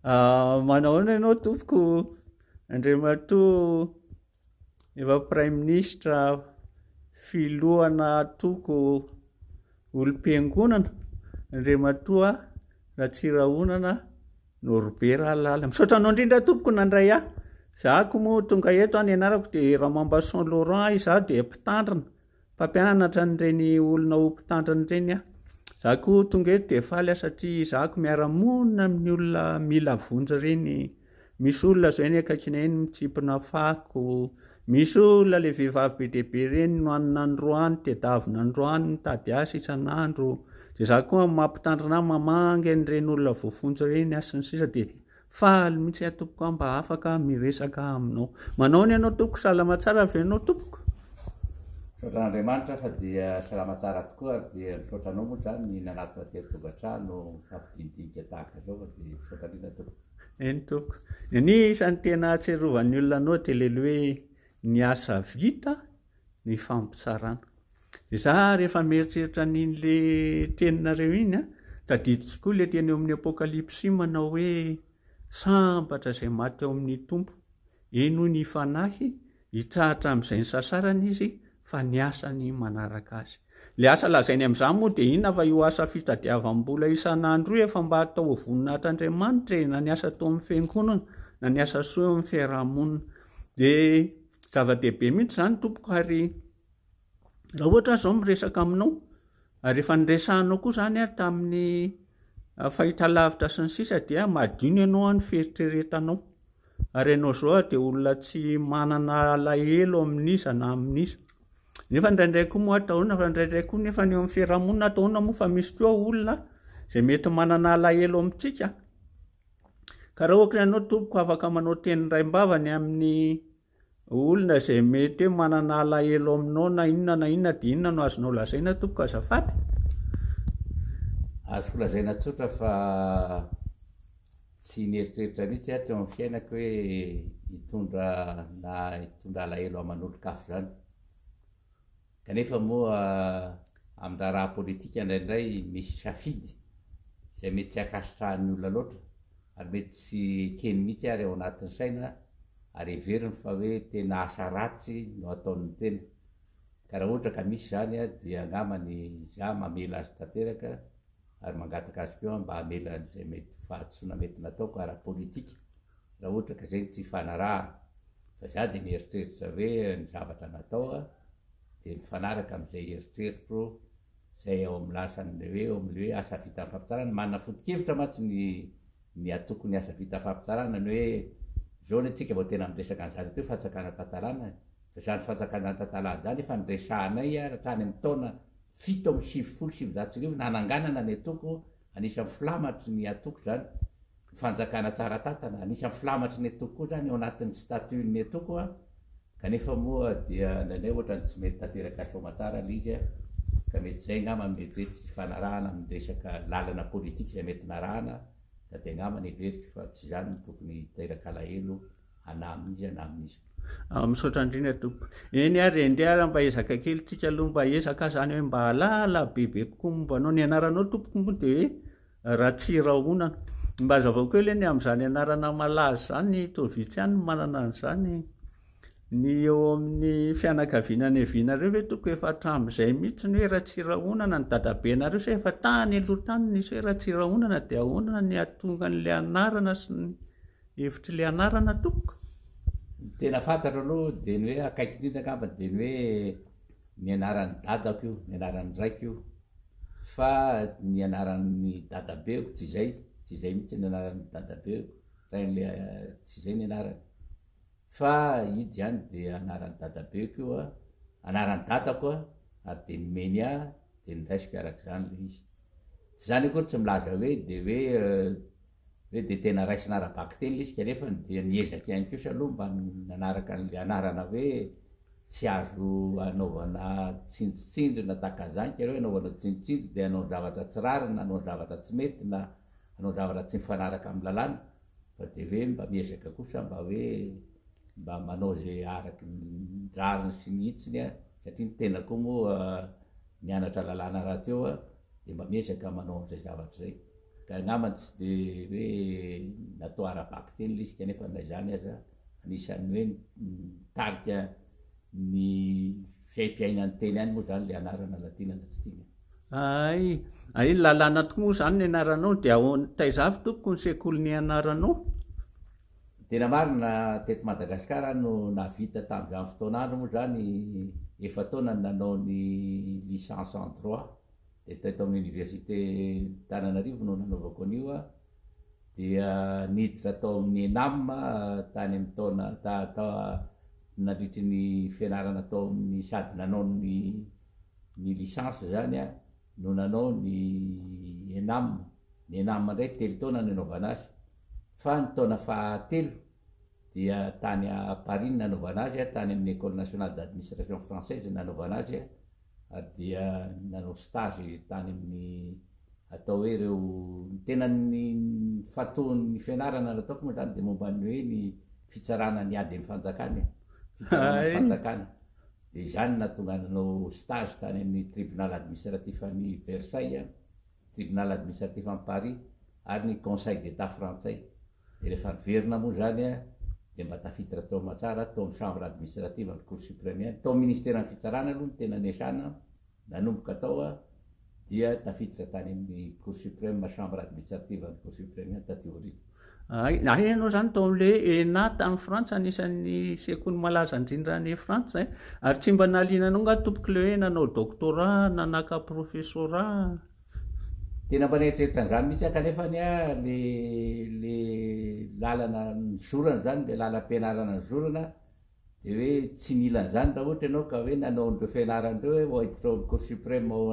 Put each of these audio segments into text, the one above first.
Manao ahoana ianao tompoko Andriamatoa efa Praiminisitra, filohana antoko olom-piangonana, Andriamatoa Ratsirahonana Norbert Lala. Misaotra anao indrindra tompoko nandray ahy. Zahako moa tonga eto ny anarako dia Ramambason Laurent, izaho dia mpitandrina. Mpampianatra an'ireny olona ho mpitandrina ireny aho. Za koa tonga eto dia faly aho satria izaho miara-monina amin'ny olona mila vonjy ireny. Misy olona izao eny akaikinay eny mitsimpona fako, misy olona ilay vehivavy be dia be ireny nohanina androany, tedavina androany, mitady asa isan'andro. Dia izaho koa amin'ny maha mpitandrina ahy mamangy an'ireny olona voafonja ireny aho sy ny sisa dia Faly mihitsy aho tompoko aho mba afaka miresaka aminao. Manao ny anao tompoko, salama tsara ve anao tompoko? Misaotra an'Andriamanitra fa dia salama tsara tokoa ary dia misaotra anao moa izany nanatona aty an-tokantrano mifampidinidinika tahaka izao fa dia misaotra indrindra tompoko. Eny tompoko. Ny isan'ny tena ahatsiarovan'ny olona anao dia ilay hoe ny asa vita ny fampitsarana. Za rehefa mieritreritra an'iny le teninareo iny a, tadidiko koa le teny eo amin'ny Apokalypsy manao hoe sambatra izay maty ao amin'ny Tompo. Eny hoy ny fanahy, hitsahatra amin'izay nisasarany izy fa ny asany manaraka azy. Le asa lazainy amin'izany moa dia inona fa io asa fitadiavam-bola isan'andro io efa mba atao ho voninahitr'Andriamanitra e, na ny asa atao amin'ny fiangonana na ny asa soa eo amin'ny fiaraha-monina. Dia Zava-dehibe mihitsy izany tompoko ary raha ohatra aho izao miresaka aminao ary efa niresahanao koa izany aho tamin'ny ah, fahitalavitra sy ny sisa dia madio ny ianao ny fieritreretanao ary ianao izao dia olona tsy manana alahelo amin'iza na amin'iza nefa indraindray koa moa atahoana fa indraindray koa nefa ny eo amin'ny fiarahamonina atahoana moa fa misy koa olona izay mety manana alahelo amintsika Ka raha ohatra ianao tompoko afaka manao teny raim-bava ny amin'ny olona izay mety hoe manana alahelo aminao na inona na inona dia inona no azonao lazaina tompoko azafady? Azoko lazaina tsotra fa tsy nieritreritra mihitsy aho teo amin'ny fiainako hoe hitondra na hitondra alahelo aman'olon-kafa izany. Kanefa moa amin'ny raharaha politika indraindray misy safidy izay mety tsy ankasitrahan'ny olona loatra ary mety tsy ekeny mihitsy ary ao anatin'ny saina ary heveriny fa hoe tena asa ratsy no ataon'ny tena. Ka raha ohatra ka misy izany dia angambany izaho mamela azy tanteraka ary mangataka azy koa mba hamela an'izay mety ho fahadisoana mety nataoko ara-politika raha ohatra ka izay no tsy ifanarahana. Fa izaho dia mieritreritra hoe ny zavatra natao dia mifanaraka amin'izay eritreritro izay ao amin'ny lasan'ilay hoe eo amin'ilay hoe asa vita fampitsarana. Manana foto-kevitra mantsy ny ny antokon'ny asa vita fampitsarana ny hoe izao anie tsika vao tena miresaka an'izany eto hoe fanjakana tan-dalàna e. Fa izany fanjakana tan-dalàna izany efa niresahanay ary hatrany amin'ny taona 1997 nananganana ny antoko, anisan'ny filamatry ny antoko izany, ny fanjakana tsara tantana, anisan'ny filamatry ny antoko koa izany ao anatin'ny statut-n'ny antoko an, kanefa moa dia indraindray ohatran'ny tsy mety tanteraka soamatsara ilay izy an, ka mety izay angamba no mety hoe tsy ifanarahana amin'ny resaka lalana politika izay mety narahana, ka dia angamba ny heveriko fa tsy izany no tokony hiteraka alahelo na amin'iza na amin'iza. Ah, misaotra indrindra tompoko. Eny ary andeha ary mba ezaka kely tsika aloha mba ezaka zany hoe mba hahalala bebe kokoa momba anao. Ny anaranao tompoko moa dia hoe Ratsirahonana. Mba hazavao kely hoe ny amin'izany anarana malaza izany toa vitsy ihany no manana an'izany. Ny eo amin'ny fianakaviana niavianareo ve tompoko efa hatramin'izay mihitsy ny hoe Ratsirahonana ny dadabenareo sa efa tany aloha tany nisy hoe Ratsirahonana dia ahoana ny hahatonga an'ilay anarana sy ny Hevitr'ilay anarana tompoko? Ny tena fantatro aloha dia ny hoe akaiky indrindra angamba dia ny hoe ny anaran'ny dadako io, ny anaran'ny raiko io, fa ny anaran'ny dadabeko tsy izay, tsy izay mihitsy ny anaran'ny dadabeko, rain'ilay tsy izay ny anarany, fa io ihany dia anaran'ny dadabeko io an, anaran'ny dadako an, ary dia nomeny ahy dia noraisiko araka izany ilay izy. Tsy izany akory tsy milaza hoe dia hoe hoe dia tena raisina ara-bakiteny ilay izy kanefa dia niezaka ihany kosa aloha mba nanaraka an'ilay anarana hoe tsy azo anaovana tsindritsindry na tahaka an'izany ka hoe anaovana tsindritsindry dia hanao zavatra tsy rariny na hanao zavatra tsy mety na hanao zavatra tsy mifanaraka amin'ny lalàna fa dia hoe mba miezaka kosa mba hoe mba manao izay araky ny rariny sy ny hitsiny a satria ny tena koa moa mianatra lalàna rahateo a dia mba miezaka manao an'izay zavatra izay. Ka angamba tsy de hoe natao ara-bakiteny ilay izy kanefa na izany aza anisan'ny hoe nitarika ny fiaimpiainan'ny teny ihany moa izany ilay anarana latina na tsy tiana. Hay, hay lalàna tokoa moa izany ny anaranao dia ahoana, taiza avy tompoko ny sekoly nianaranao? Ny tena marina teto Madagasikara aho no nahavita tamin'izany fotoana andro moa izany efa-taona no nanao ny licence en droit dia teto amin'ny université Antananarivo no nanaovako an'io dia niditra tao amin'ny ENAM tany amin'ny taona nandritry ny fianarana tao amin'ny sady nanao ny ny licence izany no nanao ny ENAM, ny ENAM indray telo taona no nanaovana azy fa ny taona fahatelo dia tany Paris no nanaovana azy, tany amin'ny Ecole nationale d'administration française no nanaovana azy ary dia nanao stage tany amin'ny atao hoe ireo ny tena ny fatohon'ny fianarana nataoko moa zany dia momba ny hoe ny fitsarana ny ady amin'ny fanjakana e, fitsarana ny fanjakana dia izany nahatonga nanao stage tany amin'ny tribunal administratif any Versailles, tribunal administratif any Paris ary ny conseil d'Etat frantsay. Dia rehefa niverina moa izany dia mba tafiditra tao Matsara, tao amin'ny chambre administrative ny cour supreme ihany, tao amin'ny ministeran'ny fitsarana aloha no tena niasana, nanomboka tao dia tafiditra tany amin'ny cour supreme, chambre administrative ny cour supreme ihany taty aoriana. Hay, hay ianao izany tao amin'ilay ENA tany Frantsa, anisan'ny sekoly malaza indrindra any Frantsa e. Ary tsy mba nahaliana anao angaha tompoko ilay hoe nanao doctorat na naka professorat? Tena mba nieritreritra an'izany mihitsy aho kanefa anie le le lalana nizorana zany, le lalam-pianarana nizorana de hoe tsy nila an'izany raha ohatra ianao ka hoe nanao an'ireo fianarana ireo hoe ho hiditra ao amin'ny cour suprême ao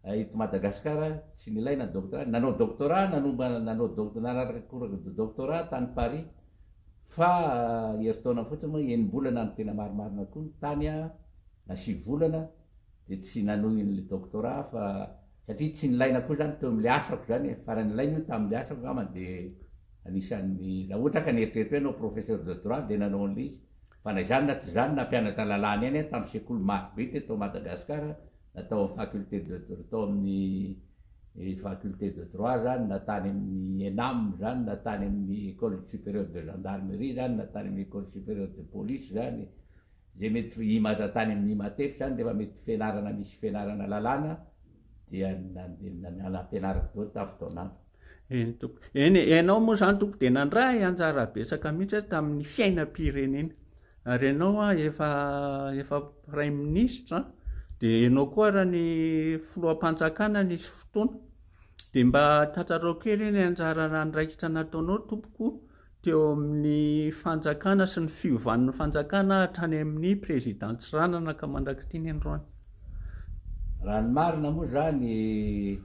eto Madagasikara, tsy nilaina ny doctorat. Nanao doctorat nanomba nanao doc- nanaraka cours de doctorat tany Paris fa herintaona fotsiny moa, enim-bolana no tena marimarina koa ny tany na 9 volana dia tsy nanohy an'ilay doctorat fa satria tsy nilaina koa zany teo amin'ilay asako zany e, fa raha nilaina io tamin'ilay asako angamba dia anisan'ny raha ohatra ka nieritreritra hoe hanao professeur de droit dia nanao an'ilay izy fa na izany na tsy izany nampianatra lalàna ihany aho tamin'ny sekoly maro be teto Madagascar na tao amin'ny faculté de tao amin'ny faculté de droit zany na tany amin'ny ENAM zany na tany amin'ny école supérieure de gendarmerie zany na tany amin'ny école supérieure de police zany. Izay mety ho imatra tany amin'ny Imatep izany rehefa mety fianarana misy fianarana lalàna dia nampianariko daholo tamin'ny fotoan'andro. Eny tompoko. Eny e, ianao moa izany tompoko dia nandray anjara betsaka mihitsy aza tamin'ny fiainam-pirenena. Ary ianao a, efa efa praiminisitra dia ianao koa ary ny filoham-panjakana nisy fotoana. Dia mba tantarao kely hoe ny anjara andraikitra nataonao tompoko teo amin'ny fanjakana sy ny fiovan'ny fanjakana hatrany amin'ny président Tsiranana ka mandrak'ity ny androany. Raha ny marina moa izany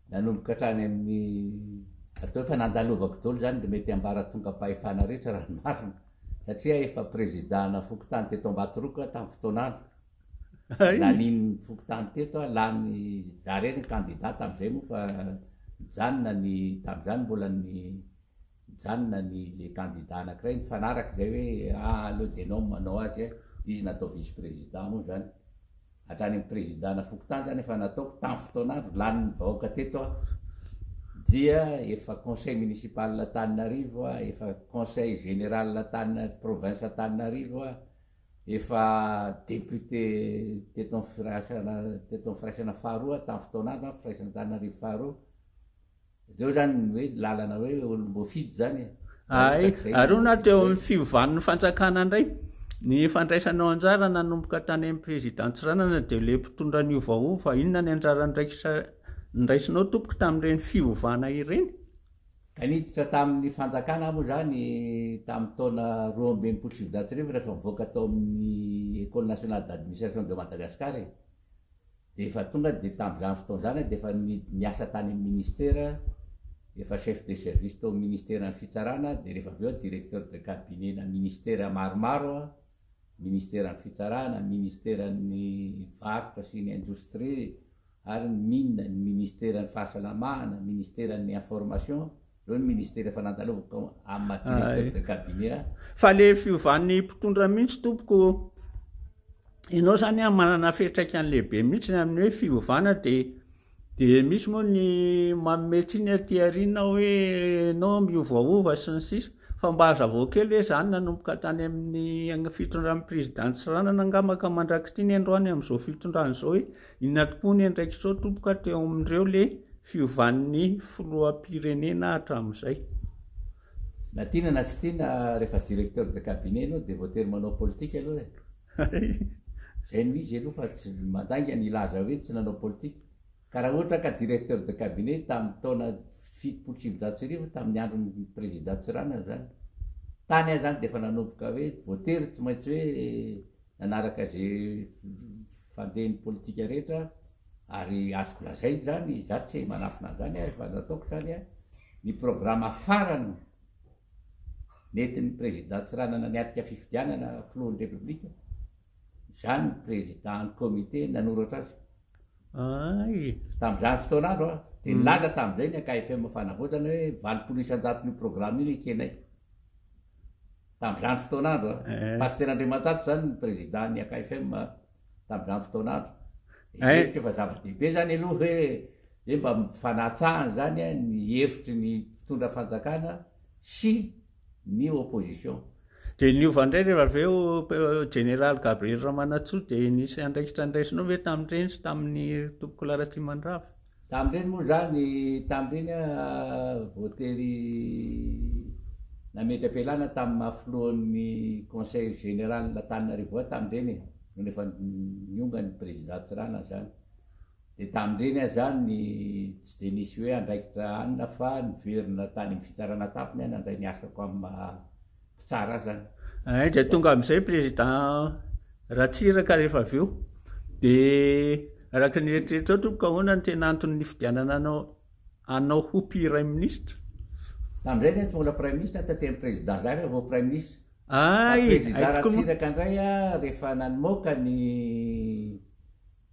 nanomboka hatrany amin'ny atao hoe efa nandalovako daholo izany ny mety ambaratongam-pahefana rehetra raha ny marina satria efa président-na fokontany teto Ambatoroka aho tamin'ny fotoan'andro. Lanian'ny fokontany teto aho, lany za irery ny candidat tamin'izay moa fa nijanona ny tamin'izany mbola ny nijanona ny le candidat anankiray nifanaraka izay hoe ah aleo dia ianao no manao azy eh, dia izy natao vice président moa izany. Hatrany amin'ny président-na fokontany izany efa nataoko tamin'ny fotoan'andro, lanin'ny vahoaka teto aho. Dia efa conseil municipal Antananarivo aho, efa conseil général Antananarivo, province Antananarivo aho, Efa député teto amin'ny firaisana teto amin'ny firaisana faharoa aho tamin'ny fotoan'andro an, firaisana Antananarivo faharoa. Ireo zany ny hoe lalana hoe olom-boafidy zany e. Hay, ary hono aho teo amin'ny fiovan'ny fanjakana indray, ny fandraisanao anjara nanomboka tany amin'ny président Tsiranana dia ilay mpitondra niovaova, inona ny anjara andraikitra niraisinao tompoko tamin'ireny fiovana ireny? Ka niditra tamin'ny fanjakana aho moa izany tamin'ny taona 1962 rehefa nivoaka tao amin'ny Ecole Nationale d'Administration de Madagascar e. Dia efa tonga dia tamin'izany fotoana izany aho dia efa niasa tany amin'ny ministera, efa chef de service tao amin'ny ministeran'ny fitsarana dia rehefa avy eo aho directeur de cabinet-na ministera maromaro aho, ministeran'ny fitsarana, ministeran'ny varotra sy ny indostria, ary ny mine, ny ministeran'ny fahasalamana, ministeran'ny information, ireo ny ministera efa nandalovako amin'ny maha directeur de cabinet ahy. Fa le fiovan'ny mpitondra mihitsy tompoko, ianao zany an manana fiantraikany lehibe mihitsy ny amin'ny hoe fiovana dia. Dia misy moa ny manome tsiny aty aoriana hoe enao miovaova sy ny sisa fa mba hazavao kely hoe izany nanomboka tany amin'ny fitondran'ny président Tsiranana angamba ka mandrak'ity ny androany amin'izao fitondrana izao hoe inona tokoa ny andraikitrao tompoko teo amin'ireo le fiovan'ny filoham-pirenena hatramin'izay. Na tiana na tsy tiana rehefa directeur de cabinet ianao dia voatery manao politika aloha e. Zay no izy aloha fa tsy mandainga ny hilaza hoe tsy nanao politika. Ka raha ohatra ka directeur de cabinet tamin'ny taona 1970 tamin'ny andron'ny président Tsiranana zany. Tany aho zany dia efa nanomboka hoe voatery tsy maintsy hoe nanaraka ze fandehan'ny politika rehetra ary azoko lazaina zany, za tsy manafina an'zany aho, efa nataoko zany an, ny programa farany nentin'ny président Tsiranana niatrika fifidianana filohan'ny Repoblika, izany ny président ny comité nanoratra azy. Ay. Tamin'izany fotoana andro a, dia nilaza tamin'izay ny AKFM Fanavaozana hoe 80 isan-jaton'io programme io no ekenay. Tamin'izany fotoana andro a. Eh. Pasitera Andriamanjato izany ny président ny AKFM tamin'izany fotoana andro. Eh. Heveriko fa zava-dehibe zany aloha hoe hoe mba mifanatsahana zany a ny hevitry ny mpitondra fanjakana sy ny opposition. Dia niova indray rehefa avy eo Jeneraly Gabriel Ramanantsoa dia nisy andraikitra niraisinao ve tamin'ireny sy tamin'ny Tompokolahy Ratsimandrava? Tamin'ireny moa zany, tamin'ireny aho voatery nametra-pialana tamin'ny maha filohan'ny Conseil Général Antananarivo ahy tamin'ireny e, nony efa nionga ny Président Tsiranana zany. Dia tamin'ireny aho zany tsy dia nisy hoe andraikitra anona fa niverina tany amin'ny fitsarana tampony aho nandray ny asako amin'ny maha mpitsara ahy zany. Hay, dia tonga amin'izay Président Ratsiraka rehefa avy eo. Dia araka ny eritreritrao tompoko ahoana no tena antony nifidianana anao anao ho Praiminisitra? Tamin'izay anie tsy mbola Praiminisitra aho, taty amin'ny Président Zafy aho vao Praiminisitra. Fa Hay, Président hay tokoa moa. Ratsiraka indray rehefa namoaka ny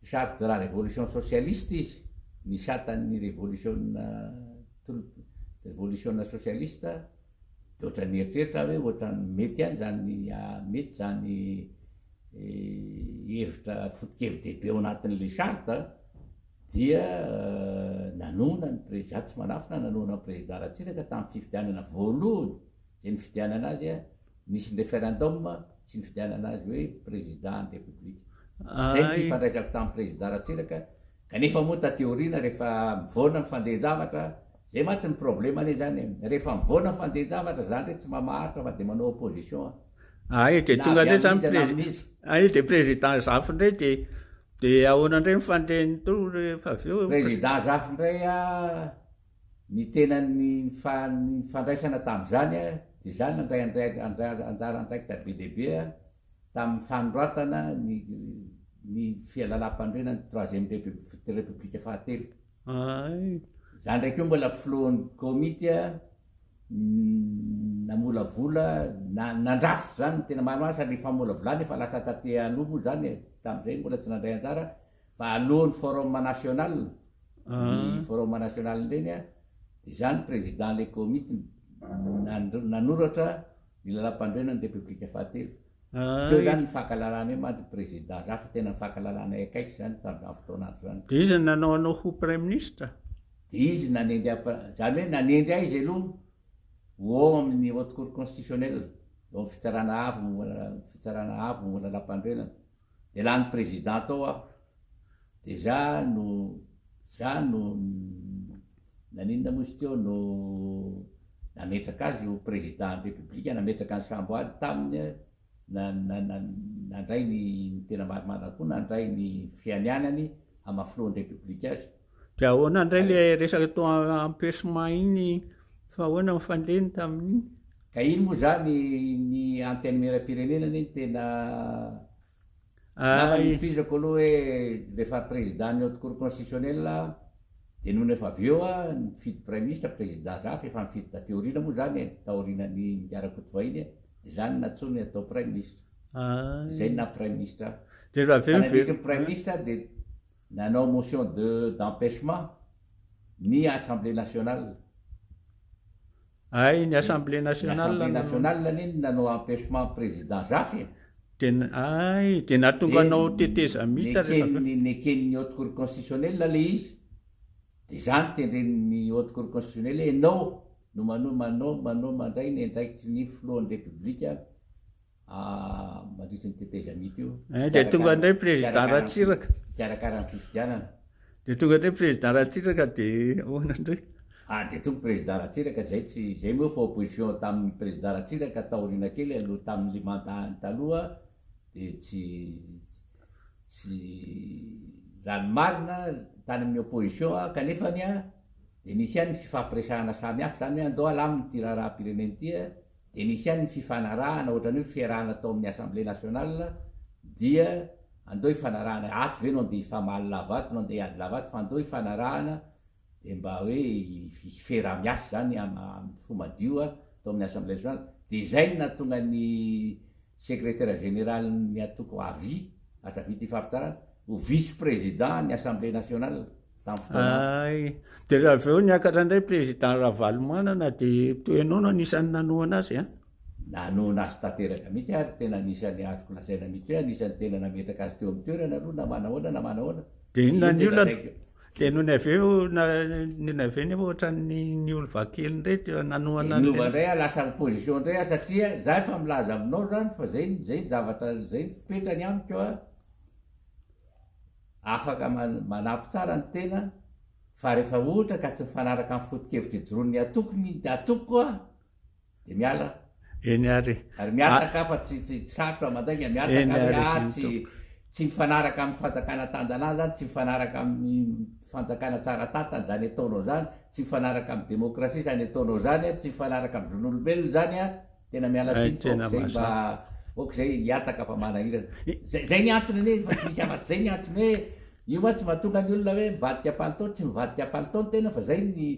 Charte de la révolution socialiste izy, ny chatan'ny révolution-na révolution-na socialiste, de ohatran'ny nieritreritra aho hoe ohatran'ny mety ihany zany mety zany hevitra foto-kevi-dehibe ao anatin'le charte dia nanohana ny pré-, za tsy manafina, nanohana ny président Ratsiraka tamin'ny fifidianana voalohany zay nifidianana azy Nisy ny referendum sy ny fidianana azy hoe président ny république. Zay ny fifandraisako tamin'ny président Ratsiraka, kanefa moa taty aoriana rehefa mivaona ny fandehan-javatra, zay mantsy ny problème anie zany e, rehefa mivaona ny fandehan-javatra zany re tsy mba maharitra fa de manao opposition a. Ay, de Na tonga avy indray zany amin'iza na prési-, amin'iza. ay, de président Zafy indray de, de ahoana indray ny fandehan'ny tour rehefa avy eo? Président Zafy indray a, Ny tena nifandraisana tamin'izany dia izaho nandray anjara andraikitra be dia be tamin'ny fanoratana ny ny fialalàm-panorenan'ny troisième république fahatelo. Izaho indray koa mbola filohan'ny komity namolavola, nandrafitra izany ny tena marimarina sady ny famolavolana efa lasa taty aloha moa izany e, tamin'izay mbola tsy nandray anjara fa alohan'ny forum national. Ny forum national ireny a, de za ny président le komity nanoratra ny lalam-panorenan'ny repoblika fahatelo. Teo zany ny fankahalalana eo mantsy président za fa tena ny fankahalalana akaiky zany tamin'izany fotoana andro zany. De izy no nanao anao ho praiminisitra? De izy nanendry ahy, zany hoe nanendry ahy izy aloha ho ao amin'ny haute cour constitutionnelle, ao amin'ny fitsarana avo momba fitsarana avo momba ny lalam-panorenana. De lany président tao aho. De za no za no naninona moa izy teo no nametraka azy ho président ny république, nametraka ny samboady taminy na na na nandray ny ny tena marimarina koa nandray ny fianianany amin'ny maha filohan'ny république azy. De ahoana indray le resaka tao empêchement iny fa ahoana ny fandehany tamin'iny? Ka iny moa zany ny antenimierampirenena anie no tena Angamba ny tohizako aloha hoe rehefa président ny haute cour constitutionnelle aho dia nony efa avy eo aho nifidy praiminisitra, président Zafy efa nifidy taty aoriana moa zany e, taorianan'i Ingahy Rakotovahiny dia za no nantsoiny hatao praiminisitra. Dia zay no naha praiminisitra ahy. Dia rehefa avy eo Fa nandritry ny praiminisitra aho dia nanao motion de d'empêchement ny assemblée nationale. Hay, ny Assemblée nationale. Ny Assemblée nationale anie no nanao empêchement président Zafy e. Dia hay, dia nahatonga anao tetezamita rehefa avy eo. Neken'ny neken'ny haute cour constitutionnelle le izy. Dia izany tendren'ny Haute Cour Constitutionnelle hoe ianao no manohy manao manao mandray ny andraikitry ny filohan'ny Repoblika mandritry ny tetezamita io. Eh, dia tonga indray président Ratsiraka. Hikarakara ny fifidianana. Dia tonga indray président Ratsiraka dia ahoana indray? Ah, dia tonga président Ratsiraka, zay tsy, zay moa fa opposition tamin'ny président Ratsiraka taoriana kely aloha tamin'ilay mandat-ny taloha dia tsy tsy raha ny marina tany amin'ny opposition aho kanefany a dia nisy ihany ny fifampiresahana samy hafa zany hoe andao alamina ity raharaham-pirenena ity a, dia nisy ihany ny fifanarahana ohatran'ny hoe fiarahana tao amin'ny assemblée nationale dia andao hifanarahana ato ve no andeha hifamaly lava ato no andeha hiady lava ato fa andao hifanarahana dia mba hoe hifera-miasa izany amin'ny fo madio tao amin'ny assemblée nationale dia izay no nahatonga ny Secrétaire général ny antoko avi, Asa Vita Ifampitsarana, ho vice président ny Assemblée nationale tamin'ny fotoana andro. Ay, dia raha avy eo niakatra indray président Ravalomanana dia toa ianao no anisan'ny nanohana azy an? Nanohana azy tanteraka mihitsy ary tena anisan'ny azoko lazaina mihitsy hoe anisan'ny tena nametraka azy teo amin'ny toerana aloha na manahoana na manahoana. Dia inona Io ny dia olana? lazaiko. Dia nony avy eo na nony avy eo nefa ohatran'ny niova kely indray dia nanohana Dia niova an'ilay. indray aho lasa opposition indray aho satria za efa milaza aminao zany fa zay zay ny zavatra zay ny fipetrany amiko a, afaka manampy tsara ny tena fa rehefa ohatra ka tsy mifanaraka amin'ny foto-kevitra ijoroan'ny antoko ny antoko aho Dia miala. Eny ary. Ary mihataka fa tsy tsy sarotra mandainga mihataka Eny hoe ary, ah eny tsy tompoko. tsy mifanaraka amin'ny fanjakana tan-dalàna zany, tsy mifanaraka amin'ny fanjakana tsara tantana zany ataonao zany, tsy mifanaraka amin'ny demokrasia zany ataonao zany an, tsy mifanaraka amin'ny zon'olombelona zany an, tena miala Ay, tsiny fa tena aok'izay mba mazava. aok'izay hihataka fa manahirana. Zay zay ny antony anie fa tsy misy afa-tsy zay ny antony hoe io mantsy mahatonga ny olona hoe mivadika palitao, tsy mivadika palitao ny tena fa zay ny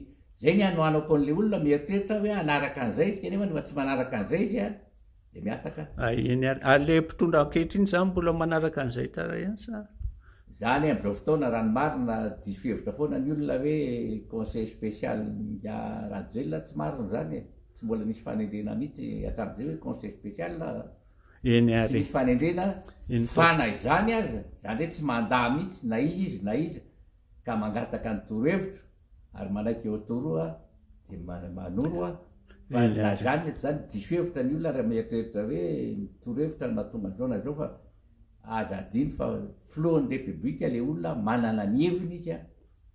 Zay ny hanohanako an'le olona mieritreritra hoe hanaraka an'izay izy kanefa rehefa tsy manaraka an'izay izy an de mihataka. Ay, eny ary. Ary le mpitondra ankehitriny zany mbola manaraka an'izay tsara ihany sa? Zany amin'izao fotoana raha ny marina diso hevitra foana ny olona hoe conseil spécial ingahy Rajoelina tsy marina zany e, tsy mbola nisy fanendrena mihitsy hatramin'izay hoe conseil spécial, Eny tsy ary. nisy fanendrena Eny fa tompoko. na izany aza, zany hoe tsy mandà mihitsy na iza izy na iza ka mangataka ny torohevitro ary manaiky eo toro aho dia manoro aho fa na izany na tsy izany diso hevitra ny olona raha mieritreritra hoe ny torohevitra no mahatonga an'izao na izao fa aza adino fa filohan'ny repoblika ilay olona manana ny heviny izy an,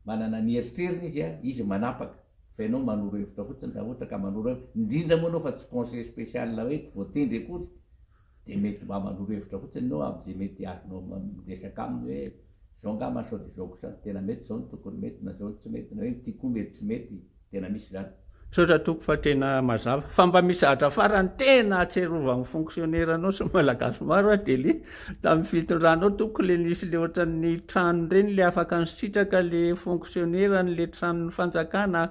manana ny eritreriny izy an, izy manapaka fa ianao manoro hevitra fotsiny raha ohatra ka manoro hevitra, indrindra moa ianao fa tsy conseiller spécial hoe voatendry akory Dia mety mba manoro hevitra fotsiny ianao amin'izay mety azonao miresaka aminy hoe izao angamba sao dia izao kosa no tena mety, izao no tokony mety na izao no tsy mety na hoe ity koa mety tsy mety, tena misy izany. Misaotra tompoko fa tena mazava. Fa mba misy zavatra farany tena ahatsiarovan'ny fonctionnaire anao sy ny malagasy maro aho dia le tamin'ny fitondranao tompoko le nisy le ohatran'ny trano ireny le afaka nisitraka le fonctionnaire an'le tranon'ny fanjakana.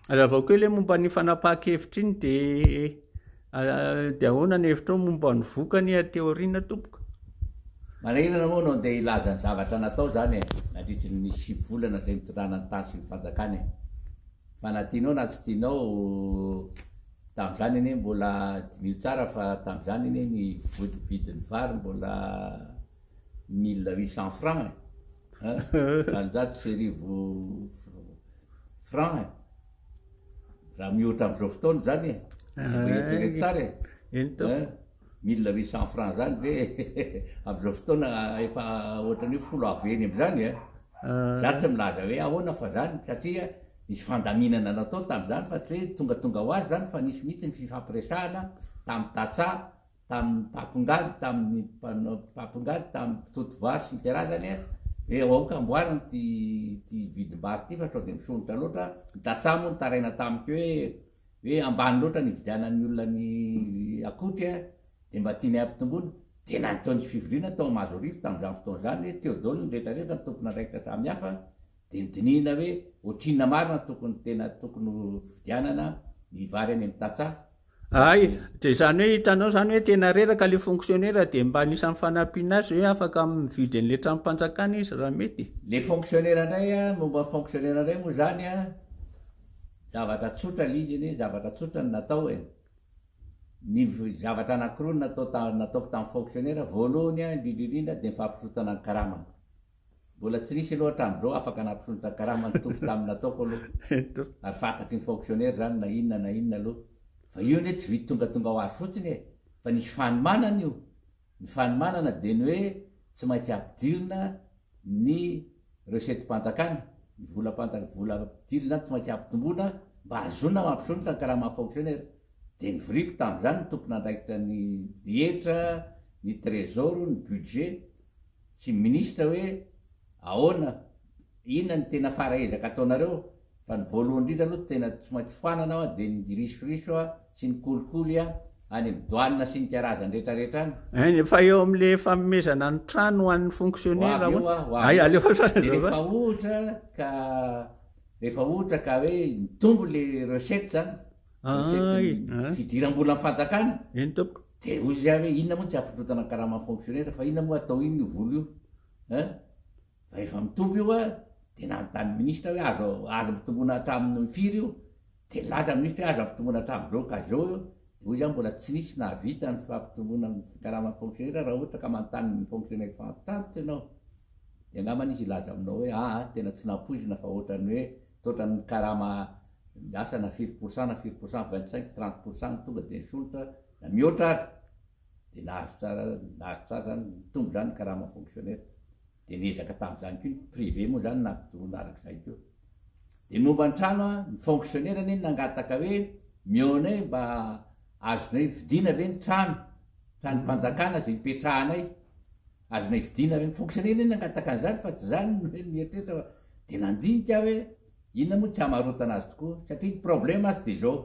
Hazavao kely hoe momba ny fanapahan-kevitra iny dia Dia ahoana ny hevitrao momba ny vokany aty aoriana tompoko? Manahirana moa no andeha hilaza ny zavatra natao izany e, nandritry ny 9 volana izay nitondrana ny tany sy ny fanjakana e. Fa na tianao na tsy tianao, tamin'izany anie mbola diniho tsara fa tamin'izany anie ny vidin'ny vary mbola 1800 francs e, 1800 francs e. Raha mihoatra amin'izao fotoana izany e, mba eritrereto tsara e. Eny tompoko. 1800 francs zany ve amin'izao fotoana efa ohatran'ny hoe folo avo heny amin'izany e. Za tsy milaza hoe ahoana fa zany satria nisy fandaminana natao tamin'izany fa tsy hoe tongatonga ho azy zany fa nisy mihitsy ny fifampiresahana tamin'ny tantsaha tamin'ny mpampongady, tamin'ny mpanao mpampongady, tamin'ny mpitoto vary sy ny karazany hoe aoka amboarina ity ity vidim-bary ity fa sao dia misondrotra loatra. Ny tantsaha moa nitaraina tamiko hoe hoe ambany loatra ny ividianan'ny olona ny akotry a, dia mba tianay ampitomboina. Dia natao ny fivoriana tao Mahazoarivo tamin'izany fotoana izany hoe teo daholo ny rehetra rehetra, ny tompon'andraikitra samihafa, dia nodinihina hoe ohatrinona marina no tokony tena tokony ho fividianana ny vary any amin'ny tantsaha. Hay, dia izany hoe hitanao izany hoe tena reraka ilay fonctionnaire dia mba anisan'ny fanampiana azy hoe afaka mividy an'ilay tranom-panjakana izy raha mety. Le fonctionnaire indray an, momba ny fonctionnaire indray moa izany an, zavatra tsotra le izy anie, zavatra tsotra no natao e. Ny zavatra anankiroa no natao nataoko tamin'ny fonctionnaire, voalohany an, indrindra indrindra dia ny fampisotana ny karamany. Mbola tsy nisy aloha hatramin'izao afaka nampisondrotra karama nitovy tamin'ny nataoko aloha. Ary fantatry ny fonctionnaire izany na inona na inona aloha. Fa io anie tsy vita tongatonga ho azy fotsiny e! Fa nisy fanomanana io. Ny fanomanana dia ny hoe tsy maintsy ampidirina ny recette-mpanjakana, ny volam-panjakana, vola ampidirina izany tsy maintsy ampitomboina mba hahazoana mampisondrotra ny karaman'ny fonctionnaire. Dia nivoriako tamin'izany ny tompon'andraikitra ny hetra, ny trésor, ny budget sy ny ministra hoe ahoana, inona no tena fara ezaka ataonareo fa ny voalohany indrindra aloha tena tsy maintsy foanana hoa dia ny risoriso sy ny kolikoly any amin'ny douane sy ny karazany rehetra rehetra any. Eny, fa eo amin'le fanomezana ny trano ho an'ny fonctionnaire Ho avy eo ahoana? aho, ho avy Ay, eo. alefa Dia rehefa ohatra ka rehefa ohatra ka hoe mitombo le recette zany, recette Ay, fidiram-bolan'ny fanjakana, Eny tompoko. Dia hoy izy hoe inona moa no tsy hampidrotana ny karaman'ny fonctionnaire fa inona moa atao inona io vola io hein? Fa efa mitombo io an, dia nanontany ministra hoe azo azo ampitomboina hatramin'ny firy io? Dia nilaza ny ministra hoe azo ampitomboina hatramin'izao ka izao io, dia hoy izy mbola tsy nisy nahavita ny fampitomboana ny karaman'ny fonctionnaire raha ohatra ka manontany ny fonctionnaire fantatro ianao. Dia angambany izy hilaza aminao hoe aa tena tsy nampoizina fa ohatran'ny hoe toa ohatran'ny karama asa na firy pourcent na firy pourcent, 25, 30 pourcent no tonga dia nisondrotra Na mihoatra ary dia nahazo tsara nahazo tsara zany nitombo zany ny karama fonctionnaire dia niezaka tamin'izany koa ny privé moa zany nampijoroana arak'izay koa. Dia ny momba ny trano an, ny fonctionnaire anie nangataka hoe mihaonay mba azonay vidiana ve ny trano, tranom-panjakana izay ipetrahanay, azonay vidiana ve, ny fonctionnaire anie nangataka an'izany fa tsy zany no hoe nieritreritra fa dia nandinika aho hoe inona moa tsy hamarotana azy tokoa satria ny problème azy dia izao.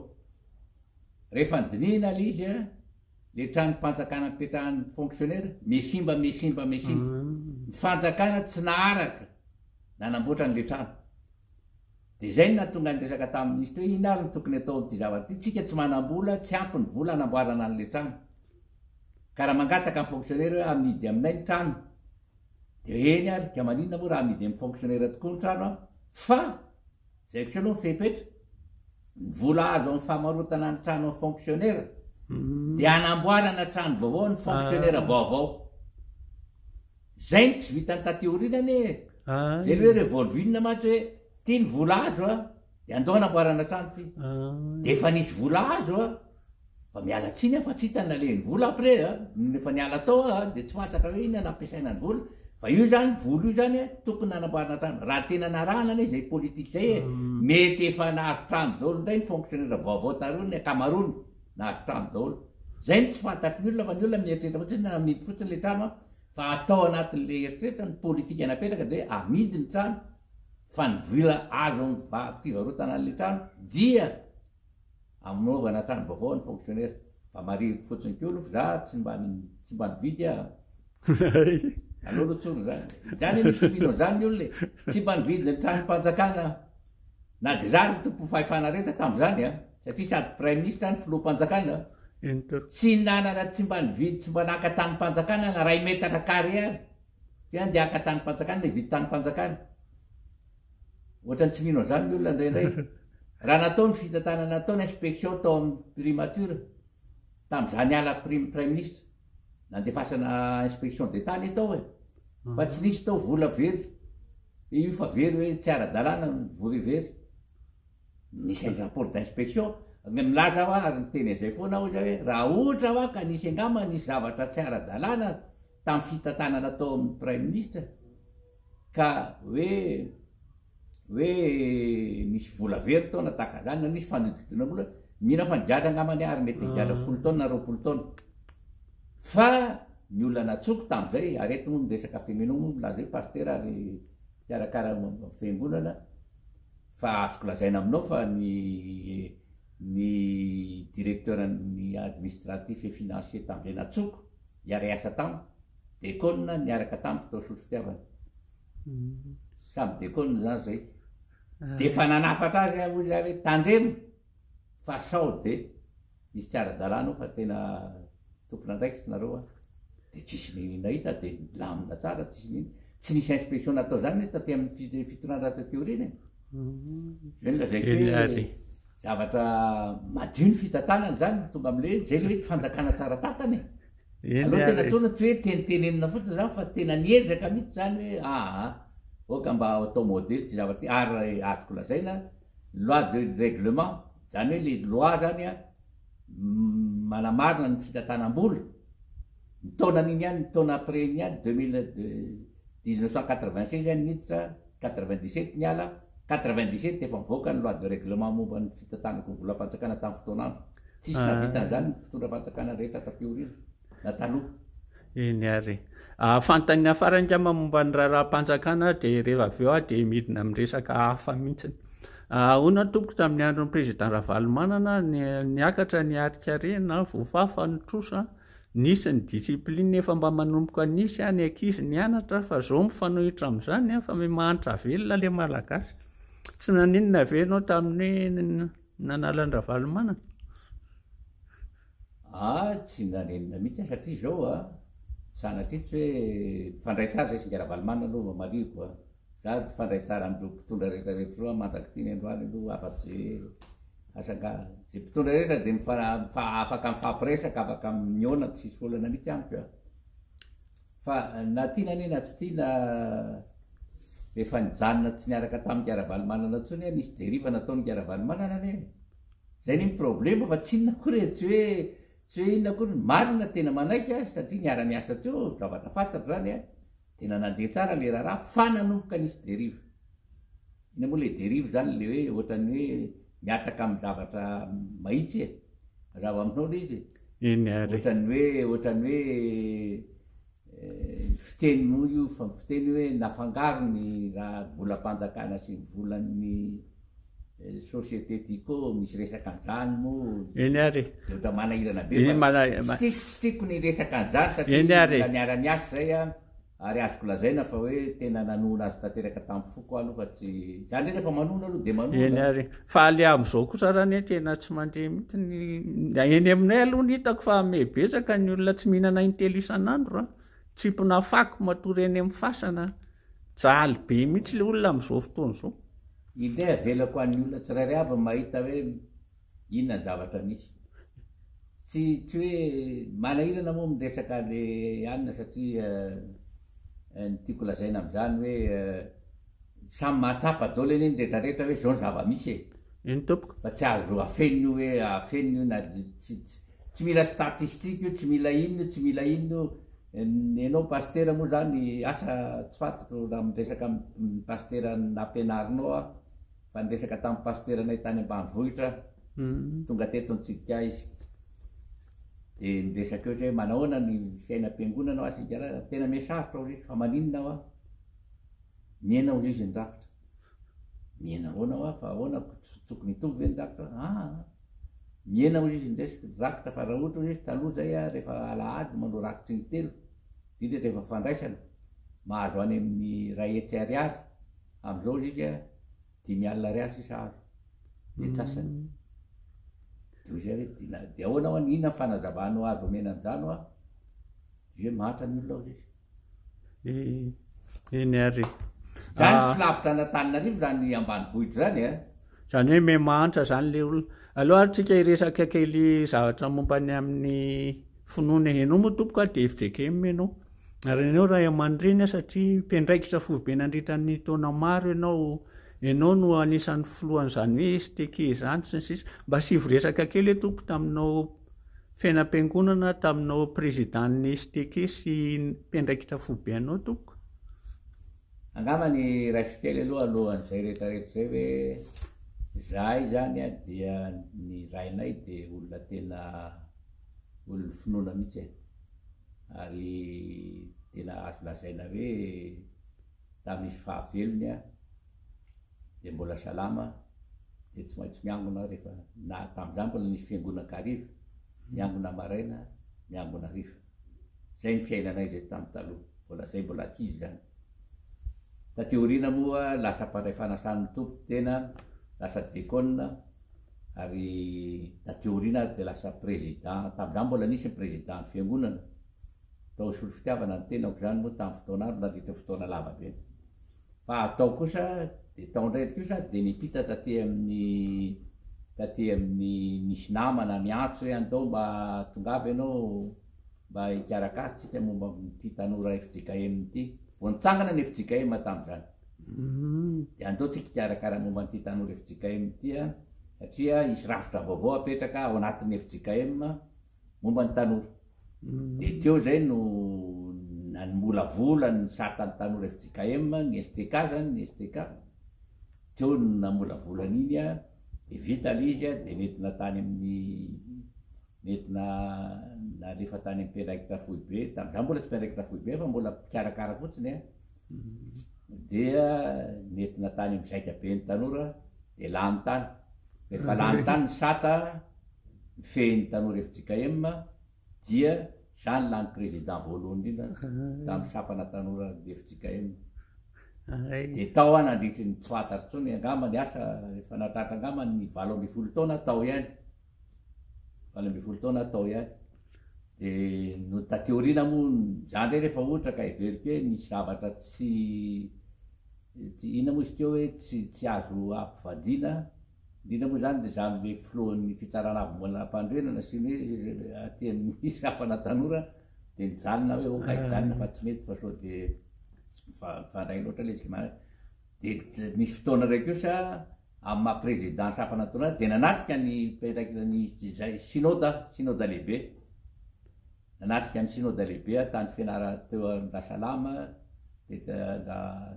Rehefa nodinihina ilay izy a, le tranom-panjakana nipetrahan'ny fonctionnaire, mihasimba, mihasimba, mihasimba. Ny fanjakana tsy naharaka nanamboatra an'ilay trano. Dia izay no nahatonga ny resaka tamin'ny minisitra hoe inona ary no tokony atao amin'ity zavatra ity, tsika tsy manam-bola, tsy ampy ny vola hanamboarana an'ilay trano. Ka raha mangataka ny fonctionnaire hoe amidy aminay ny trano, dia eny ary, ka maninona moa raha amidy amin'ny fonctionnaire tokoa ny trano an, fa Zay kosa aloha ny fepetra, ny vola azo amin'ny famarotana ny tranon'ny fonctionnaire dia hanamboarana trano vaovao ny fonctionnaire vaovao. Zay no tsy vitany taty aoriana anie e. Zay le hoe revolving mantsy hoe ty ny vola azo a, dia andao hanamboarana trano ty. Dia efa nisy vola azo a, Fa miala tsiny aho fa tsy hita ny nalehan'ny vola après a, nony efa niala tao aho a, dia tsy fantatra hoe inona nampiasaina ny vola, fa io zany vola io zany a tokony nanamboarana trano, raha tena narahana anie zay politique zay e, mety efa nahazo trano daholo indray ny fonctionnaire vaovao taloha ny ankamaroany, nahazo trano daholo, zay no tsy fantatry ny olona fa ny olona mieritreritra fotsiny na amidy fotsiny le trano a, fa atao anatin'le eritreritra ny politique napetraka dia amidy ny trano fa ny vola azo amin'ny fivarotana an'le trano dia Anaovana trano vaovao ny fonctionnaire. Fa marihiko fotsiny koa aloha fa za tsy mba tsy mba nividy aho. Aleo aloha tsorina zany. Zany anie tsy mino an'izany ny olona e. Tsy mba nividy ny tranom-panjakana aho. Na dia za ary tompon'ny fahefana rehetra tamin'izany an. Satria sady praiminisitra no filoham-panjakana. Tsy nanana tsy mba nividy tsy mba naka tanim-panjakana na iray metatra carré ary. Ty andeha haka tanim-panjakana na hividy tanim-panjakana. Ohatran'ny tsy mino an'izany ny olona indraindray. Raha natao ny fitantanana natao ny inspection tao amin'ny primature tamin'izaho niala prim praiminisitra, nandefasana inspection d'Etat anie tao e. Fa tsy nisy tao vola very. Hoe io fa very hoe tsy ara-dalàna ny vola very. Nisy ny rapport d'inspection. Milaza aho ary niteny an'izay foana aho izay hoe raha ohatra hoa ka nisy angamba nisy zavatra tsy ara-dalàna tamin'ny fitantanana tao amin'ny praiminisitra ka hoe hoe nisy vola very tao na tahaka izany na nisy fanodidinam-bola, mino aho fa nigadra angamba ny ahy ary mety nigadra folo taona na 20 taona. Fa ny olona natsoko tamin'izay, ary eto moa miresaka fiangonana moa milaza hoe pasitera ary mpikarakara fiangonana, fa azoko lazaina aminao fa ny ny directeur ny administratif et financier tamin'izay natsoko hiara-hiasa tamiko, Dekona niaraka tamiko tao Sotro Fitiavana. Samy dekona zany zay. De efa nanafatra azy aho hoy za hoe tandremo fa sao de misy tsy ara-dalàna ao fa tena tompon'andraikitra nareo a. De tsisy nini nahita de nilamina tsara tsisy nini. Tsy nisy inspection natao zany ne taty amin'ny fitondrana taty aoriana e. Zay no lazaiko hoe zavatra madio ny fitantanana zany tonga amle hoe zay le hoe fanjakana tsara tantana e. Eny Aleo tena ary. tsoana tsy hoe tenitenenina fotsiny zany fa tena niezaka mihitsy zany hoe aa. Aoka mba atao modely ity zavatra ity ary azoko lazaina loi de règlement, zany hoe le loi zany an manamarina ny fitantanam-bola, ny taonan'iny ihany, ny taona après iny ihany, 1996 aho niditra, 97 niala, 97 efa nivoaka ny loi de règlement momba ny fitantanako ny volam-panjakana tamin'ny fotoan'andro. Tsisy nahavita an'izany ny mpitondra fanjakana rehetra taty aoriana na taloha. Eny ary. Fanontaniana farany angamba momba ny raharaham-panjakana dia rehefa avy eo aho dia midina amin'ny resaka hafa mihitsy. Ahoana tompoko tamin'ny andron'ny président Ravalomanana niakatra ny harin-karena, voafafa ny trosa, nisy ny discipline efa mba manomboka nisy ny ankizy nianatra fa zao mifanohitra amin'izany fa mahantra velona ilay Malagasy. Tsy naninona ve ianao tamin'ny nanala an-dRavalomanana? Ah, tsy nanenina mihitsy aho satria izao a, sanatria tsy hoe mifandray tsara zay singa Ravalomanana aloha marihiko a, za mifandray tsara amin'ireo mpitondra rehetra rehetra ireo aho mandrak'ity ny androany aloha afa-tsy asa angaha, zay mpitondra rehetra dia mifa- afaka mifampiresaka, afaka mihaona tsisy olana mihitsy amiko a. Fa na tiana anie na tsy tiana rehefa nijanona tsy niaraka tamin'i Ravalomanana intsony aho, nisy derive nataon'i Ravalomanana anie e. Zay anie ny problema fa tsy inona akory e, tsy hoe tsy hoe inona akory, marina tena manaiky aho satria niara-niasa teo, zavatra fantatro zany a, tena nandeha tsara le raharaha fa nanomboka nisy derive. Inona moa le derive zany le hoe ohatran'ny hoe mihataka amin'ny zavatra mahitsy e, mazava aminao le izy e. Eny ary. Ohatran'ny hoe ohatran'ny hoe fiteny moa io fa fiteny hoe nafangaro ny raha volam-panjakana sy ny volan'ny société Tiko, misy resaka an'izany moa. Eny ary. Dia ohatra manahirana be fa tsy tiako tsy tiako ny resaka an'izany satria Eny ary. mbola niara-niasa izay an, ary azoko lazaina fa hoe tena nanohana azy tanteraka tamin'ny foko aho aloha fa tsy, za indray rehefa manohana aloha dia manohana. Eny ary. Fa le amin'izao kosa ary anie tena tsy mandeha mihitsy ny, eny aminay aloha ny hitako fa miha-betsaka ny olona tsy mihinana intelo isan'andro an, tsimpona fako matory eny amin'ny fasana, jaly be mihitsy le olona amin'izao fotoana izao. Indray avelako an'ny olona tsirairay avy ny mahita hoe inona ny zavatra misy. Tsy tsy hoe manahirana moa miresaka le anona satria ny tiako lazaina amin'izany hoe samy mahatsapa daholo anie ny retraretra hoe zao ny zava-misy e. Eny tompoko. Fa tsy azo afenina io hoe afenina io na tsy tsy mila statistique io, tsy mila inona io, tsy mila inona io. Enao pasitera moa zany asa tsy fantatro raha miresaka amin'ny pasitera nampianarinao aho fa niresaka tamin'ny pasiteranay tany ambanivohitra aho, tonga teto nitsidika ahy izy. Dia niresaka eo izy hoe manahoana ny fiainam-piangonana hoa Sigara, tena mihasarotra hozy izy fa maninona hoa? Mihena hozy izy ny rafitra. Mihena ahoana hoa fa ahoana tsy tokony hitovy ve ny rafitra? Aa. Mihena hozy izy ny resaka rakitra fa raha ohatra hozy izy taloha zay a rehefa alahady manao rakitry ny telo, indrindra rehefa fandraisana, mahazo any amin'ny 100 ariary, amizao hozy izy a 50 ariary sisa azo, ny antsasany. De hozy aho hoe dina de ahoana hoa ny inona ny fanazavanao azo omena an'izany hoa? De hoe mahantra ny olona hozy izy. Eny ary. Zany tsy lavitra an'Antananarivo zany ambanivohitra zany a. Zany hoe miha mahantra zany le olona. Aleo ary tsika hiresaka kely zavatra momba ny amin'ny finoana e. Ianao moa tompoko a dia fjkm ianao. Ary ianao ray aman-dreny satria mpiandraikitra foibe nandritra ny taona maro ianao. Ianao no anisan'ny filohan'izany hoe STK izany sy ny sisa. Mba asivo resaka kely hoe tompoko taminao Fiainam-piangonana taminao président-n'ny STK sy mpiandraikitra foibe anao tompoko? Angamba ny raisiko kely aloha alohan'izay rehetra rehetra izay hoe zahay zany a dia ny rainay dia olona tena olon'ny finoana mihitsy e, ary tena azo lazaina hoe tamin'izy fahavelony a dia mbola salama dia tsy maintsy miangona aho rehefa na tamin'izany mbola nisy fiangonan-kariva, miangona maraina, miangona hariva. Zay ny fiainanay zay tamin'ny taloha, mbola zay mbola ankizy zany. Taty aoriana moa lasa mpandray fanasan'ny Tompo tena, lasa dekona ary taty aoriana ary dia lasa président, tamin'izany mbola nisy ny président ny fiangonana, tao Solofitiavana ny tenako zany moa tamin'ny fotoan'andro nandritra ny fotoana lava be. Fa atao kosa dia tao indray kosa dia nipita taty amin'ny taty amin'ny nisy namana niantso hoe andao mba tongava ianao mba hikarakara tsika momba ity tanora fjkm ity. Vao nitsangana ny fjkm tamin'izany. Dia andao tsika hikarakara momba an'ity tanora fjkm ity a, satria hisy rafitra vaovao apetraka ao anatin'ny fjkm momba ny tanora. Dia teo izay no namolavola ny satan'ny tanora fjkm, ny STK zany, ny STK. Teo no namolavola an'iny a, dia vita ilay izy a, dia nentina tany amin'ny, nentina nalefa tany amin'ny mpiandraikitra foibe, tamin'izaho mbola tsy mpiandraikitra foibe fa mbola mpikarakara fotsiny a. Dia nentina tany amin'ny zaikaben'ny tanora dia lany tany. Rehefa lany tany ny sata mifehy ny tanora fjkm dia za no lany président voalohany indrindra tamin'ny sampana tanora fjkm. Dia tao aho nandritry ny tsy fantatro intsony angamba ny asa efa nahatratra angamba ny 18 taona aho tao ihany. 18 taona aho tao ihany. Dia no taty aoriana moa, za ndray rehefa ohatra ka heveriko hoe nisy zavatra tsy, tsy inona moa izy teo hoe tsy tsy azo ampivadiana, indrindra moa zany le za amle filohan'ny fitsarana avo momba ny lalam-panorenana sy ny hoe aty amin'ny sampana tanora de nijanona hoe ok hijanona fa tsy mety fa sao de mifandray loatra le izy de nisy fotoana iray kosa Amin'ny maha président sampana tona azy dia nanatrika ny mpiandraikitra ny izay synoda, synoda lehibe. Nanatrika ny synoda lehibe aho tany Fianara teo Andrasalama, teto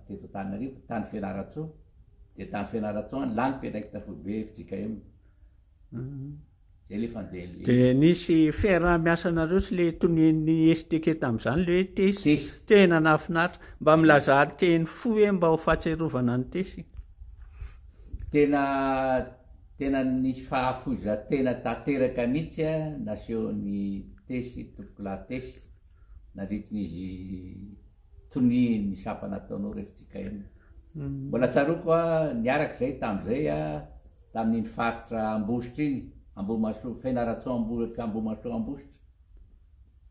teto Antananarivo, tany Fianarantsoa. Dia tany Fianarantsoa aho lany mpiandraikitra foibe fjkm. Zay le fandehan'le izy. Dia nisy fiaraha-miasanareo sy le tonian'ny STK tamin'izany le hoe Tesy. Tesy. Tena nahafinaritra. Mba milazà teny fohy hoe mba ho fahatsiarovana an'i Tesy. Tena tena nisy fahafoizan-tena tanteraka mihitsy nasehon'i Tesy, Tompokolahy Tesy, nandritry ny izy tonian'ny sampana ataonao ry fjkm. Mbola tsaroako niaraka izay tamin'izay tamin'iny faritra Ambositra iny, Ambohimahasoa, Fianarantsoa Ambohimahasoa Ambositra.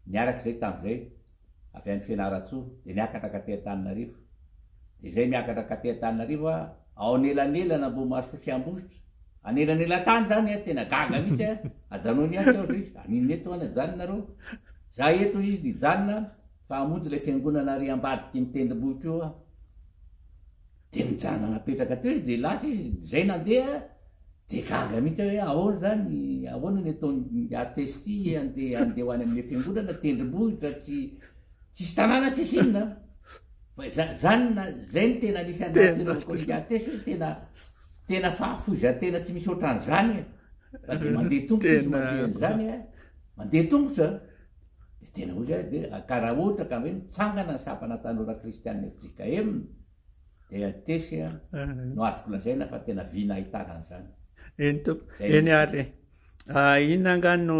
Niaraka izay tamin'izay, avy any Fianarantsoa, dia niakatra katy Antananarivo. Dia izay miakatra katy Antananarivo aho, ao anelanelana Ambohimahasoa sy Ambositra, anelanelan-tany izany an, tena gaga mihitsy an, ajanony ihany teo ry izy, aninona eto an, ajanona nareo. Za eto izy nijanona fa hamonjy ilay fiangonana ary ambadiky ny tendrombohitra io aho. Dia nijanona napetraka teo izy dia lasa izy, izay nandeha dia gaga mihitsy aho hoe ahoana izany, ahoana ny ataon'i Atesy ity handeha handeha ho any amin'ilay fiangonana, tendrombohitra tsy tsisy tanàna tsisy inona. Fa za- zany na- zay no tena anisan'ny Tena nahatsiarovako an'i Atesy hoe tena tena fahafoizan-tena tsy misy ohatran'izany e. Fa dia mandeha tongotra izy Tena mandeha an'izany e, mandeha tongotra. Dia tena hoy izy dia ka raha ohatra ka hoe mitsangana ny sampana tanora kristianina fjkm dia tesy no azoko lazaina fa tena vina ahitana an'izany. Eny tompoko, eny ary e. Ah, inona angaha no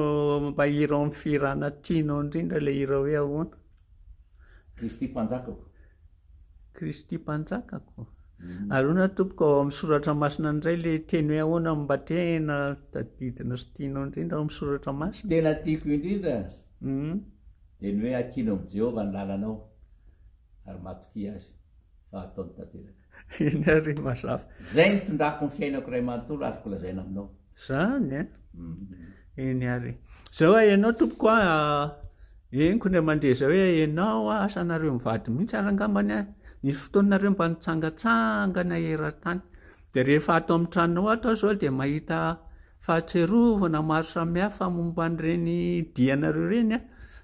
mba hira ao amin'ny fihirana tianao indrindra ilay hira hoe ahoana? Kristy Mpanjakako. Kristy Mpanjakako. Ary hono tompoko ao amin'ny soratra masina indray le teny hoe ahoana no mba tena tadidinao sy tianao indrindra ao amin'ny soratra masina? Tena tiako indrindra dia ny hoe ankino amin'i Jehovah ny lalanao ary matokia azy fa hataony tanteraka. Eny ary mazava. Izay no nitondrako ny fiainako iray manontolo azoko lazaina aminao. Zany eh? Eny ary. Zao a ianao tompoko a, henoko indray mandeha zao hoe ianao a, asa nareo mivady mihitsy ary angambany a, nisy fotoana nareo mba nitsangatsangana eran-tany. Dia rehefa ato amin'ny tranonao ato aho zao dia mahita fahatsiarovana maro samihafa momba an'ireny dianareo ireny a.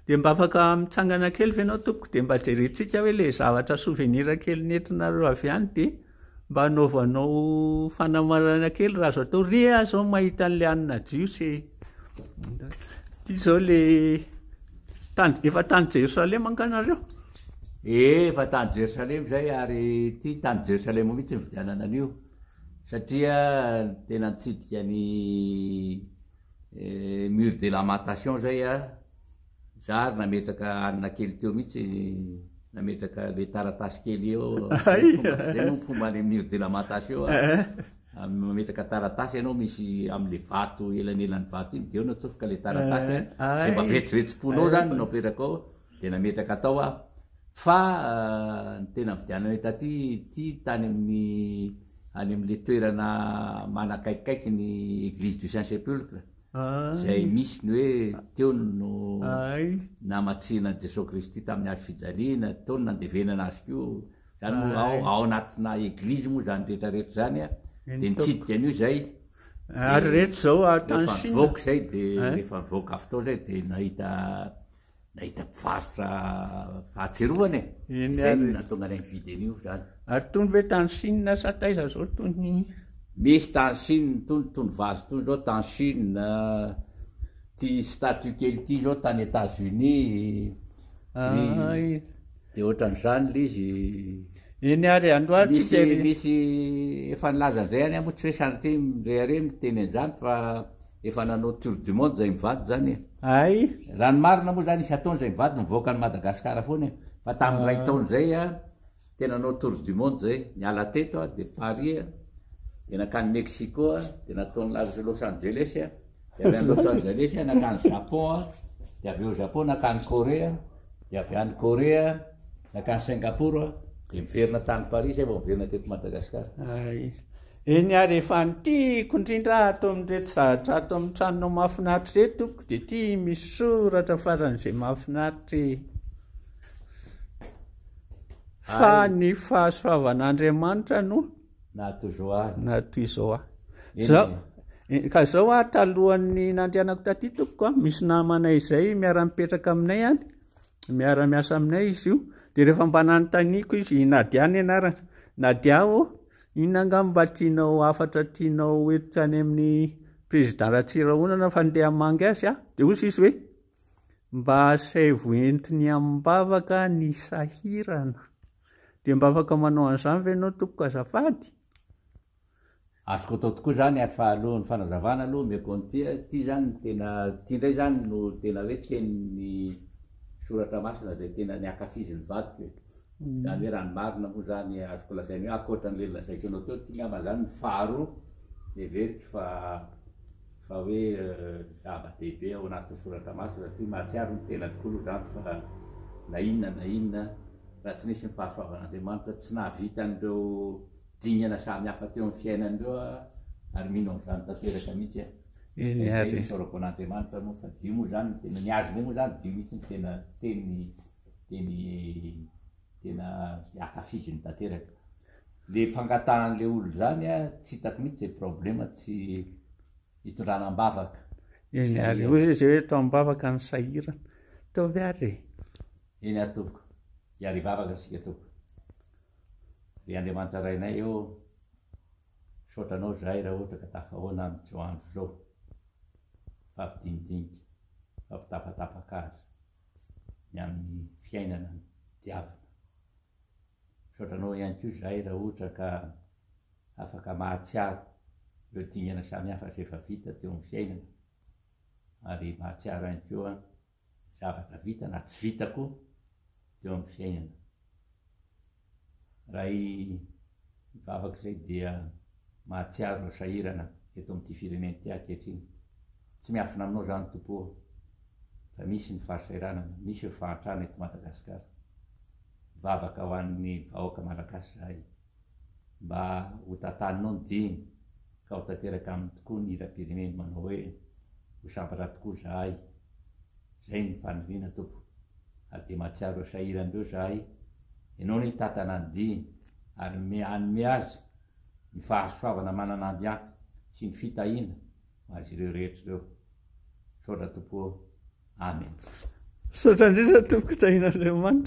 Dia mba afaka mitsangana kely ve ianao tompoko dia mba jerentsika hoe ilay zavatra souvenir kely nentinareo avy any dia Mba anaovanao fanamarihana kely raha azo atao. Re aho zao mahita an'ilay hanina jiosy e. Ity zao le tany, efa tany Jerosalema angaha nareo? Ee, efa tany Jerosalema izay ary ity tany Jerosalema mihitsy nividianana an'io satria tena nitsidika ny mur de lamentation zay aho. Za ary nametraka hanina kely teo mihitsy, nametraka le taratasy kely eo, zay moa ny fomba any mur de lamentation a, mametraka taratasy ianao misy amle vato elanelan'ny vato iny de eo no atsofoka le taratasy a, zay mba vetsovetsom-ponao zany no apetraka ao, de nametraka tao aho, fa ny tena nividiananay taty ity tany amin'ny any amle toerana manakaikikaiky ny eglise du saint sepulcre. Izay misy ny hoe teo no namatsiana an'i Jesoa Kristy tamin'ny hazo fijaliana, teo no nandevenana azy koa. Zany moa ao ao anatina eglizy moa zany rehetra rehetra zany a, Eny de tompoko. nitsidika an'io zay, Ary de reto zao a tany rehefa Chine. nivoaka zay de Hein? rehefa nivoaka avy tao zay de nahita nahita mpivarotra fahatsiarovana e, Eny zay no ary. nahatonga anay nividy an'io zany. Ary tony ve tany Chine sa taiza zao tony? Misy tany Chine tony, tony vazy tony zao tany Chine, ty statue kely ty zao tany Etats Unis, Ay. de ohatran'izany le izy. Eny ary androany Misy tsika ry. misy efa nilaza an'izay ihany aho moa tsy hoe sanatria mirehareha miteny an'izany fa efa nanao tour du monde zay mivady zany e. Ay. Raha ny marina moa zany isan-taona zay mivady mivoaka an'i Madagasikara foana e. Fa tamin'ny iray taona izay a, tena nanao tour du monde zay, niala teto a, de Paris a, de nankany Mexico a, de nataony Los Angeles a, de avy any Los Angeles a nankany Japon a, de avy eo Japon nankany Corée a, de avy any Corée a nankany Singapour a, de miverina tany Paris zay vao miverina teto Madagasikara. Ay. Eny ary efa ny tiako indrindra ato amin'ireto zavatra ato amin'ny tranonao mahafinaritra ireto tompoko dia ity misy soratra faran'izay mahafinaritra e. Fa Ay. ny fahasoavan'Andriamanitra no Na toy izao ahy. Na toy izao ahy. Eny Zao, e. ka zao aho talohan'ny nandehanako taty tompoko a, misy namanay izay miara-mipetraka aminay any, miara-miasa aminay izy io, dia rehefa mba nanontaniako izy, i Nadia ny anarany, Nadia ô, inona angamba mba tianao hafatra tianao hoentitra any amin'ny président Ratsirahonana fa ndeha hamangy azy aho, dia hoy izy hoe, mba asaivo entiny amim-bavaka ny sahirana. Dia mba afaka manao an'izany ve ianao tompoko azafady? Azoko atao tokoa izany ary fa alohan'ny fanazavana aloha omeko an'ity a, ity izany no tena, ity indray izany no tena hoe tenin'ny soratra masina izay tena niankafizin'ny vadiko e. Izany hoe raha ny marina moa izany azoko lazaina hoe ankoatran'ilay nolazaiko anao teo, ity angamba izany no faharoa heveriko fa fa hoe zava-dehibe ao anatin'ny soratra masina satria mahatsiaro ny tena tokoa aloha izany fa na inona na inona raha tsy nisy ny fahasoavan'Andriamanitra tsy nahavita an'ireo dingana samy hafa teo amin'ny fiainana ireo aho ary mino an'izany tanteraka mihitsy aho. Eny Izay ary. no isaorako an'Andriamanitra moa fa Dio moa izany no tena, ny azonay moa izany Dio mihitsy no tena teny teny tena ankafiziny tanteraka. Le fangatahan'le olona izany a, tsy hitako mihitsy izay problema tsy hitondrana am-bavaka. Eny ary, Sahirana. hoy izy hoe atao am-bavaka ny sahirana. Ataovy ary e. Eny ary tompoko. Hiary hivavaka isika tompoko. Ry Andriamanitra Rainay ô, misaotra Anao izahay raha ohatra ka tafahoana amin'izao andro izao, mifampidinidinika, mifampitapatapaka ary ny amin'ny fiainana diavina. Misaotra Anao ihany koa izahay raha ohatra ka afaka mahatsiaro ireo dingana samihafa izay efa vita teo amin'ny fiainana ary mahatsiaro ihany koa zavatra vita na tsy vita koa teo amin'ny fiainana. Raha hivavaka izay dia mahatsiaro ireo sahirana eto amin'ity firenena ity ankehitriny. Tsy miafina aminao izany Tompo ô, fa misy ny fahasahiranana, misy ny fahantrana eto Madagasikara. Mivavaka ho an'ny vahoaka malagasy izahay mba ho tantaninao ny dihiny ka ho tanteraka aminy tokoa ny hiram-pireneny manao hoe ho sambatra tokoa izahay. Izay no faniriana Tompo. Ary dia mahatsiaro ireo sahirana ireo izahay, Ianao no hitantana ny dihiny ary hanome azy ny fahasoavana manana amby ampy sy ny fitahiana ho azy ireo rehetra ireo. Misaotra Tompo ô. Amen. Misaotra indrindra tompoko tahin'Andriamanitra.